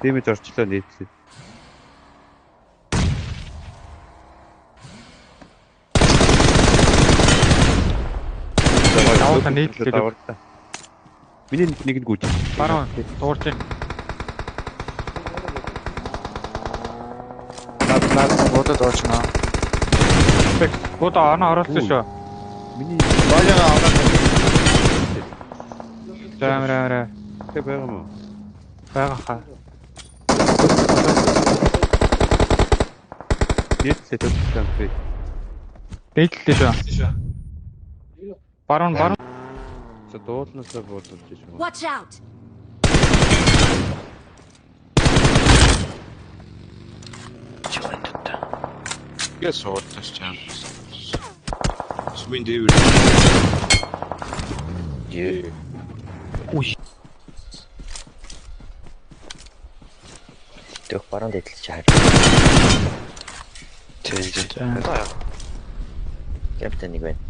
Дэмэж орчлоо нийтлээ. Даваа нийтлээ. Миний нэг нь гүйж. Баруун дуурж байна. Наад буудад орчихно. Буудаа оноо оруулсан шүү. Миний Боолоо оноо. За амар амар. Тэ байгаа юм уу? Байгаа хаа. Нийтлээ төвчсөн би. Нийтлээ шүү. Баруун баруун. За дуулнаасаа буудуулж шүү. Watch out! Гээ суурлаж чам. Сүмийн дээвэр. Ее. Үгүй. Дөх баруун дэдлэж хаар. Тэнцээ. Капитан нэг байна.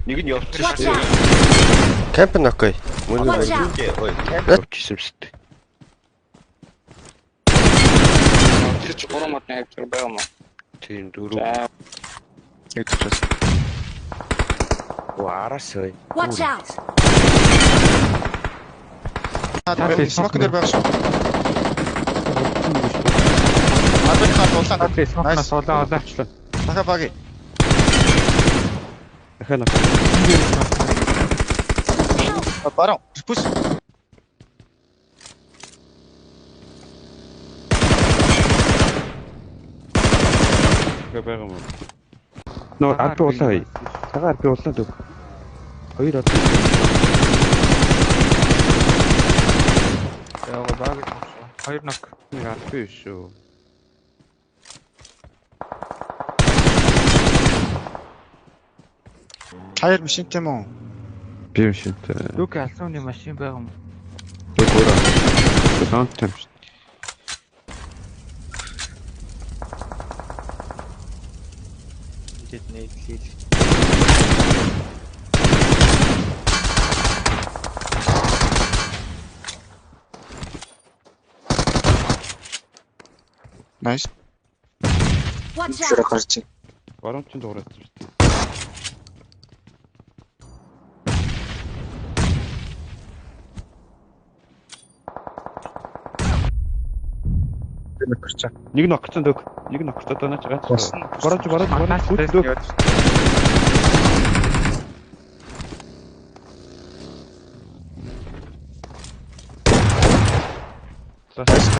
Нэг нь явчихсан Watch шүү. out! Камп нь окей. Мөн Watch out! Ой, явчихсан шүү дээ. Тэр чи 3 модны хавцар байгаа мó. Тийм дөрөв. За Нэг төчөөс. Оо араас ой. Watch out! Smoke дээр байгаа шүү. Арбын хаа дулаан. Smoke наас улаан улаачлаа. Даха баги. Дахиад нэг. Баруун. Push. Дахиад байгаа юм уу? Нөө арби улаан хий. Цагаан арби улаан төв. Хоёр арби. Яага баг. Хоёр нок. Нэг арби биш шүү. Хоёр машинтай юм уу? Би юм шинтэй. Дүк алсууны машин байгаа юм. Төг өөрөө. Саунд юм шүү. Тэд нийтлээ. Nice. Watch Шүрэ out! гарч. Баруун чинь дуурайсан шүү дээ. Нэг гарч. Нэг нокцсон төг. Нэг нокцсон одоо наач гац. Болсон. Баруун чи баруун баруун Манайч гүйт төг. явж.